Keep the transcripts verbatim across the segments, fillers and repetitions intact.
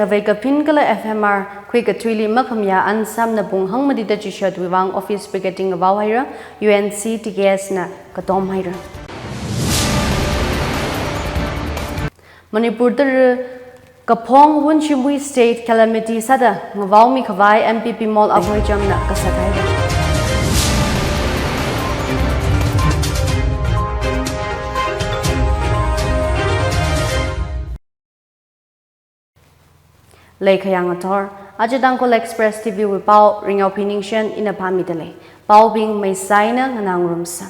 Ngavei kaphin kala F M R khuikathuili makhamayā ansamna pung hangmatida chishatwui vang office picketing ngavao haira, U N C T K S na katom haira. Manipur tara kaphong Wunshimwui state calamity sāda ngavaomi khavai M P Bimol Akoijamna kasat haira. Leikhayang athor, aja Tangkhul Express T V wui pao, Ringyaophi Ningshen ina pāmida lei. Paobing meisaina nganāngarumsa.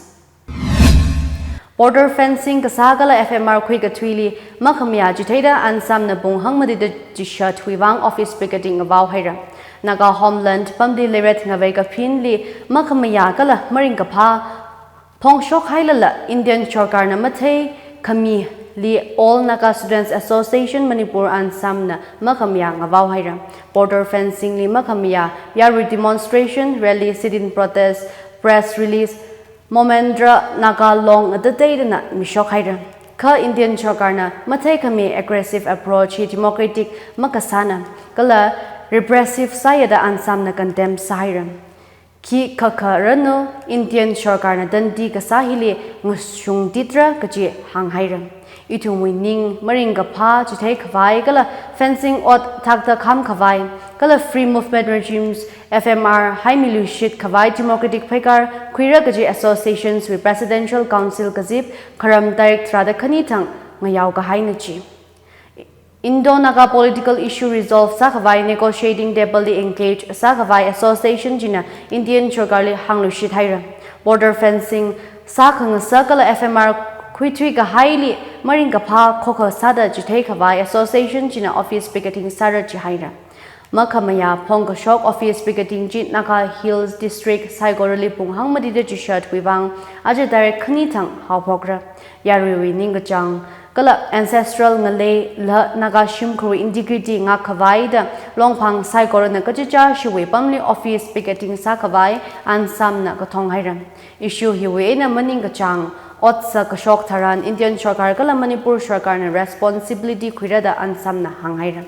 Border fencing kasā kala F M R khuikathuili makhamayā chitheida ansamna pung hangmatida chishatwui vang office picketing ngavao haira. Naga Homeland pamli leiret ngavei kaphinli makhamayā kala maringkaphā phongshok hailala Indian sorkarna matheikhamili All Naga Students Association Manipur ansamna makhamayā ngavao haira. Border fencing li makhamayā yarui demonstration, rally, sit-in protest, press release, Momendra Naga Long atateidana mishok haira. Kha Indian sorkarna matheikhami aggressive approach hi democratic makasāna, kala repressive sāya da ansamna condemn sāhaira. Khikhakha ranu, Indian sorkarna tandi kasā hili ngashungtitra kaji hānghaira. Ithumwui ning maringkaphā chithei khavai kala fencing ot thakta kham khavai kala free movement regimes, F M R, haimiluishit khavai democratic pheikar khuira kaji associations wui Presidential Council kazip kharam tarik tharāda khani thang ngayao kahaina chi. Indo-Naga political issue resolve sākhavai negotiating table li engage sākhavai association china Indian sorkarli hāngluishit haira. Border fencing sākhangasak kala F M R khuithui kahaili maringkaphā khokha sāda chithei khavai association china office picketing sāra jihaira. Makhamayā phongkashok office picketing chi Naga Hills District saikorali pung hangmatida chishatwui vang aja tarik khani thang haophokra. Yaruiwui ningkachāng kala ancestral ngalei la Naga shimkhurwui integrity ngakkhavai da Longphang saikorana kachichā shiwui pamli office picketing sākhavai ansamna kathong haira. Issue hiwui eina maningkachāng ot sākashok tharan Indian sorkar kala Manipur sorkarna responsibility khuira da ansamna hānghaira.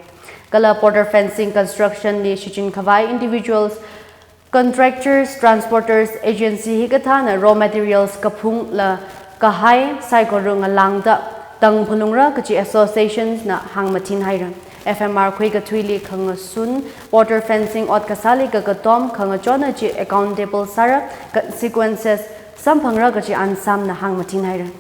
Kala border fencing construction li shichin khavai individuals, contractors, transporters, agency hikathāna raw materials kaphungla kahai saikora ngalāngda tangphalungra kaji associations na hāngmathin haira. F M R khuikathuili khangasun border fencing ot kasāli kakatom khangachonna chi accountable sāra, consequences samphangra kaji ansamna hāngmathin haira.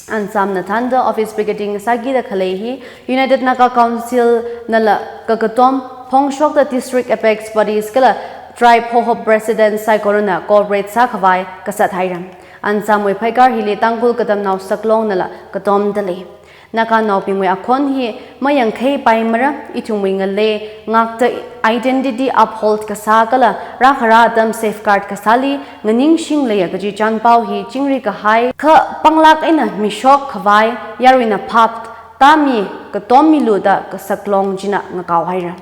Ansamna thānda office picketing sākida khalei hi United Naga Council nala kakatom phongshokta district apex bodies kala tribe hohop president saikorana cooperate sākhavai kasat haira. Ansamwui pheikar hili Tangkhul Katamnao Saklong nala katomda lei. Naganaobingwui akhon hi mayangkhei paimara, ithumwui ngalei ngakta identity uphold kasā kala rākhara atam safeguard kasāli nganingshing leiya kaji chānpao hi chingri kahai kha panglāk eina mishok khavai yaruina phap tāmi katommilu da Saklong china ngakao haira.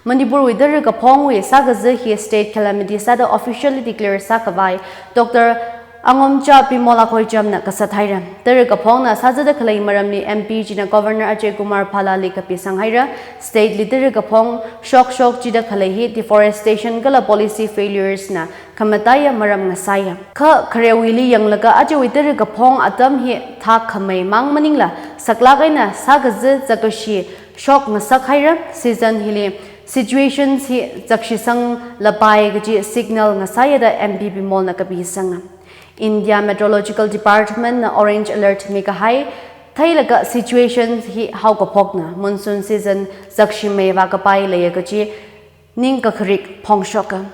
Manipurwui tara kaphongwui sākaza hi state calamity sāda officially declare sākhavai Doctor Angomcha Bimol Akoijamna kasat haira. Tara kaphongna sāzada khalei maramli M P china Governor Ajay Kumar Bhalla li kapisang haira. State li tara kaphong shokshok chida khalei hi deforestation kala policy failures na khamataiya maram ngasāya. Kha kharewuili yanglaga ajawui tara kaphong atam hi thak khamei mang maningla saklāk eina sākaza zakashi shok ngasak haira. Season hili situations hi zakshisang lapai kaji signal ngasāya da M P Bimolna kapisanga. India Meteorological Department na orange alert mikahai theilaga situations hi haokaphokna monsoon season zakshimei vākapai leiya kaji ningkakharik phongshoka.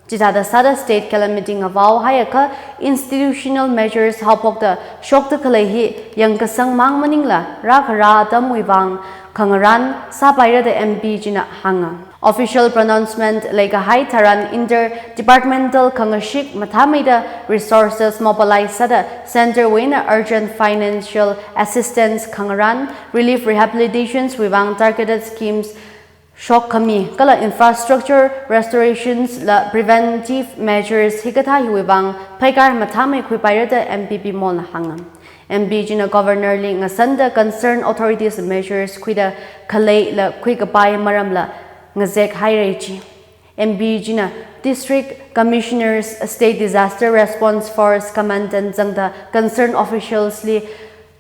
Chithāda sāda state calamity ngavao haiakha institutional measures haophokta shokta khalei hi yangkasang mang maningla rākhara atamwui vang khangarān sāpaira da M P china hānga. Official pronouncement leikahai tharan inter-departmental khangashik mathāmeida resources mobilize sāda center wui eina urgent financial assistance khangarān, relief rehabilitations wui vang targeted schemes shokkhami kala infrastructure restorations la preventive measures hikathā hiwui vang pheikar mathāmei khuipaira da M P Bimolna hānga. M P china Governor li ngasanda concerned authorities measures khuida khaleila khuikapai maramla ngazek haira chi. M P china District Commissioners, State Disaster Response Force Commandant zangda concerned officials li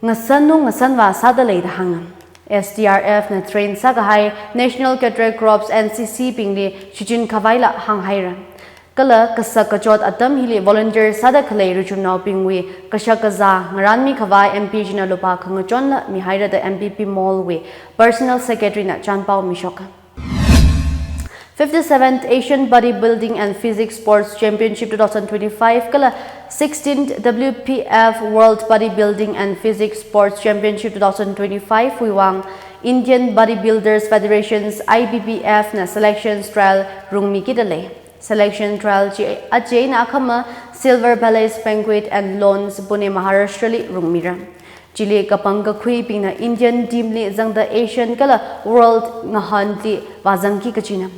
ngasanu ngasanva sāda lei da hānga. S D R F na train sākahai National Cadet Corps, N C C bingli shichin khavaila hānghaira. Kala kasak kachot atam hili volunteer sāda khalei ruchumnaobingwui kashak kazā ngaranmi khavai M P china lupā khangachonla mihaira da M P Bimol wui Personal Secretary na chānpao mishoka. Fifty-seventh Asian Bodybuilding and Physique Sports Championship two thousand twenty-five kala sixteenth W P F World Bodybuilding and Physique Sports Championship two thousand twenty-five wui vang Indian Bodybuilders Federations, I B B F na selection trial rungmikida lei. Selection trial chi aja eina akhama Silver Palace Banquet and Lawns, Pune, Maharashtra li rungmira. Chili kapang kakhuibingna Indian team li zangda Asian kala World ngahānli vāzangki kachina.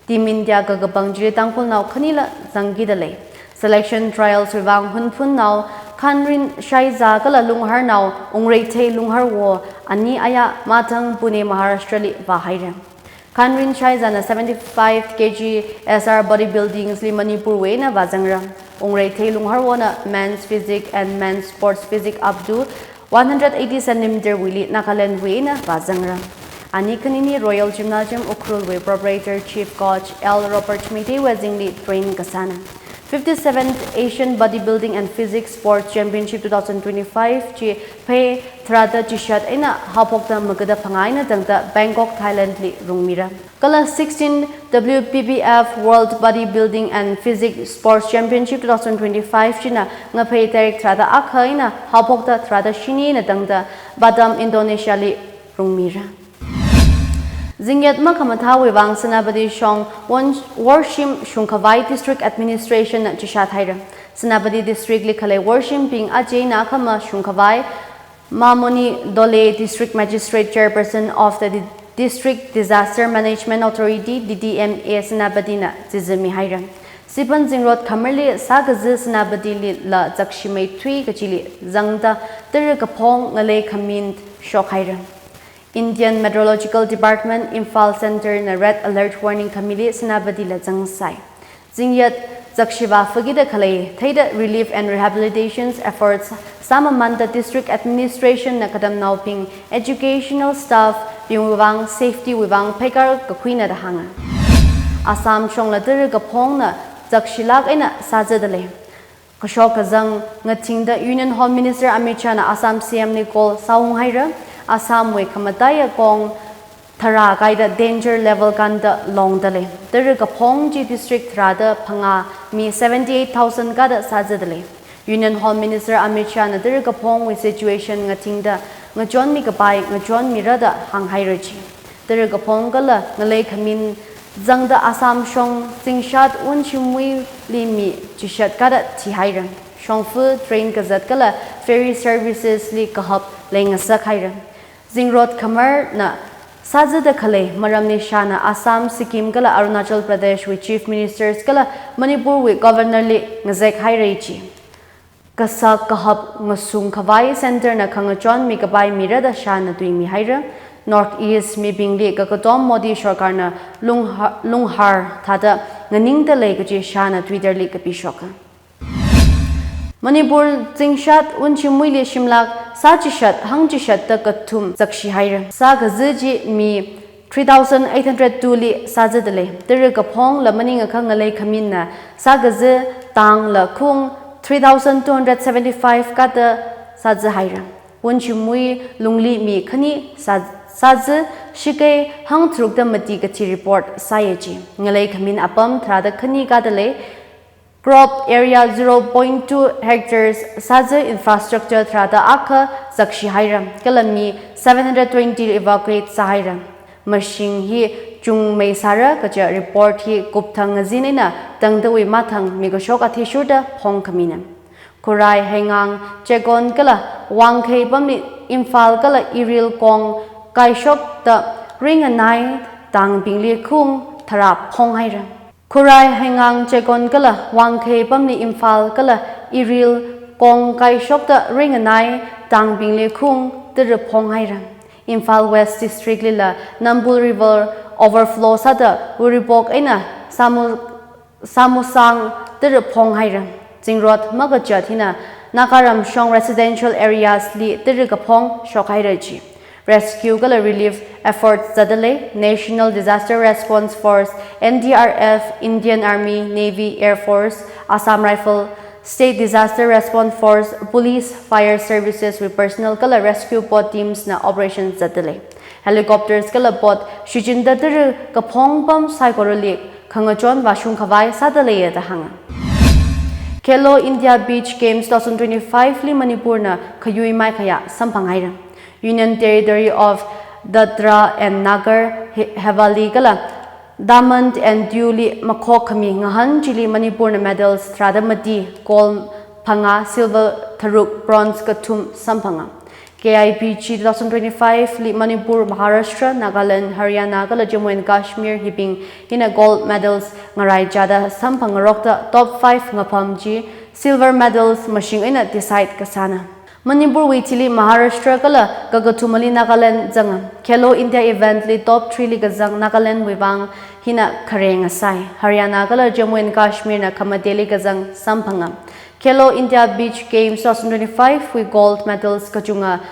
Team India kakapang chili Tangkhulnao khanila zangkida lei. Selection trials wui vang Hunphunnao Khanrin Shaiza kala Lungharnao Ungreithei Lungharwo ani aya mathang Pune, Maharashtra li vāhaira. Khanrin Shaizana seventy-five K G S R bodybuildings li Manipur wui eina vāzangra. Ungreithei Lungharwona men's physique and men's sports physique up to one hundred eighty centimeter wuili Nagaland wui eina vāzangra. Ani khanini Royal Gymnasium Ukhrul wui proprietor chief coach L Robert Meitei wui azingli train kasāna. Fifty-seventh Asian Bodybuilding and Physique Sports Championship two thousand twenty-five chi Phei tharāda chishat eina haophokta magada phangā eina tangda Bangkok, Thailand li rungmira. Kala sixteenth W P B F World Bodybuilding and Physique Sports Championship two thousand twenty-five china Ngaphei tarik tharāda akha eina haophokta tharāda shini eina tangda Batam, Indonesia li rungmira. Zingyat makhamathāwui vang Senapati shong won-, worshim shungkhavai District Administration na chishat haira. Senapati District li khalei worshimbing aja eina akhama shungkhavai Mamoni Dole, District Magistrate, Chairperson of the Di-, District Disaster Management Authority, D D M A, Senapati na chizi mihaira. Sipan zingrot khamarli sākazi Senapati lila zakshi meithui kachili zangda tara kaphong ngalei khamin shokhaira. Indian Meteorological Department Imphal Center na red alert warning khamili Senapatila zangsai. Zingyat zakshi vāfakida khalei theida relief and rehabilitation efforts sāmamanda district administration na katamnaobing, educational staff bingwui vang safety wui vang pheikar kakhuina da hānga. Assam shongla tara kaphongna zakshilāk eina sāzada lei. Kashok kazang ngathingda Union Home Minister Amit Shah na Assam C M li call sāunghaira. Assam wui khamataiya kong tharā kaida danger level kanda longda lei. Tara kaphong chi district tharāda phangā mi seventy-eight thousand kada sāzada lei. Union Home Minister Amit Shah na tara kaphongwui situation ngathingda ngachonmi kapai ngachonmira da hānghaira chi. Tara kaphong kala ngalei khamin zangda Assam shong zingshat Wunshimwuili mi chishat kada thihaira. Shongfa train kazat kala ferry services li kahap leingasakhaira. Zingrot khamarna sāzada khalei maramli Shah na Assam, Sikkim kala Arunachal Pradesh wui Chief Ministers kala Manipur wui Governor li ngazek haira chi. Kasak kahap ngasung khavai center na khangachonmi kapai mira da Shah na tuimi haira. North East mibingli kakatom Modi sorkarna lungha-, lunghar thāda nganingda lei kaji Shah na Twitter li kapishoka. Manipur zingshat Wunshimwuili shimlāk sā chishat hāng chishat da kathum zakshi haira. Sākazi chi mi three thousand eight hundred two li sāzada lei. Tara kaphongla maningakha ngalei khaminna sākazi tangla khung three thousand two hundred seventy-five kada sāzi haira. Wunshimwui lungli mi khani sā-, sāzi shikei hāng tharukda mati kathi report sāya chi. Ngalei khamin apam tharāda khani kada lei. Crop area zero point two hectares sāzi infrastructure tharāda akha zakshi haira, kala mi seven hundred twenty evacuate sāhaira. Mashing hi chungmei sāra kaja report hi kupthang ngazin eina tangdawui mathang mi kashok athishurda phongkhamina. Khurai, Heingang, Checkon kala Wangkhei pamli Imphal kala Iril kong kaishokda ringanai tangbingli khung tharā phonghaira. Khurai, Heingang, Checkon kala Wangkhei pamli Imphal kala Iril kong kaishokda ringanai Tangbingli khung tara phonghaira. Imphal West District lila Nambul River overflow sāda Uripok eina Samu, Samusang tara phonghaira. Zingrot makachat hina Naga ramshong residential areas li tara kaphong shokhaira ji. Rescue kala relief efforts zatdalei. National Disaster Response Force, N D R F, Indian Army, Navy, Air Force, Assam Rifle, State Disaster Response Force, Police, Fire Services wui personnel kala rescue boat teams na operation zatdalei. Helicopters kala boat shichinda tara kaphong pam saikorali khangachon vāshung khavai sādaleiya da hānga. Khelo India Beach Games two thousand twenty-five li Manipur na khayui maikhaya samphanghaira. Union Territory of Dadra and Nagar Ha-, Haveli kala Daman and Diu li makhok khami ngahān chili Manipur na medals tharāda mati, gold phangā, silver tharuk, bronze kathum samphanga. K I B G two thousand twenty-five li Manipur, Maharashtra, Nagaland, Haryana kala Jammu and Kashmir hibing hina gold medals ngarai chāda samphangngarokta top five ngapham chi silver medals mashing eina decide kasāna. Manipur wui thili Maharashtra kala kakathumali Nagaland zanga. Khelo India event li top three li kazang Nagaland wui vang hina khare ngasai. Haryana kala Jammu and Kashmir na khamateli kazang samphanga. Khelo India Beach Games two thousand twenty-five wui gold medals kachunga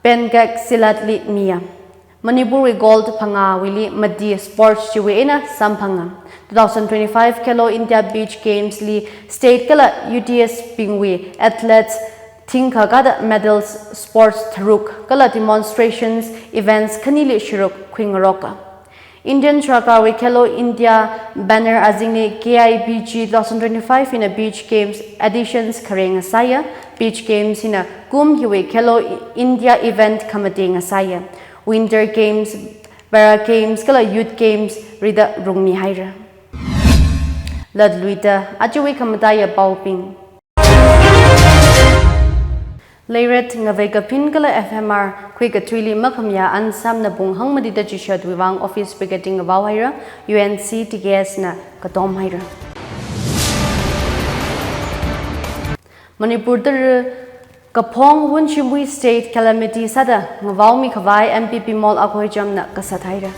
pencak silat li miya. Manipur wui gold phangāwuili mati sports chiwui eina samphanga. Two thousand twenty-five Khelo India Beach Games li state kala U T S bingwui athletes thingkha kada medals sports tharuk kala demonstrations events khanili sharuk khuingaroka. Indian Sarkar wui Khelo India banner azingli K I B G two thousand twenty-five hina Beach Games editions khare ngasaiya. Beach Games hina kum hiwui Khelo India event khamate ngasaiya. Winter Games, Para Games kala Youth Games rida rungmihaira. Latluida ajawui khamataiya paobing. Leiret ngavei kaphin kala F M R khui kathuili makhamayā ansam napung hangmatida chishatwui vang office picketing ngavaohaira, U N C T K S na katomhaira. Manipur tara kaphong wunshimwui state calamity sāda ngavaomi khavai M P Bimol Akoijam na kasat haira.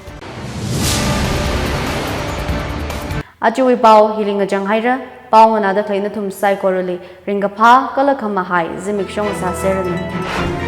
Ajawui pao hili ngachang haira, pao nganāda khalei nathum saikorali ringkaphā kala khamahai zimiksho sāseranu.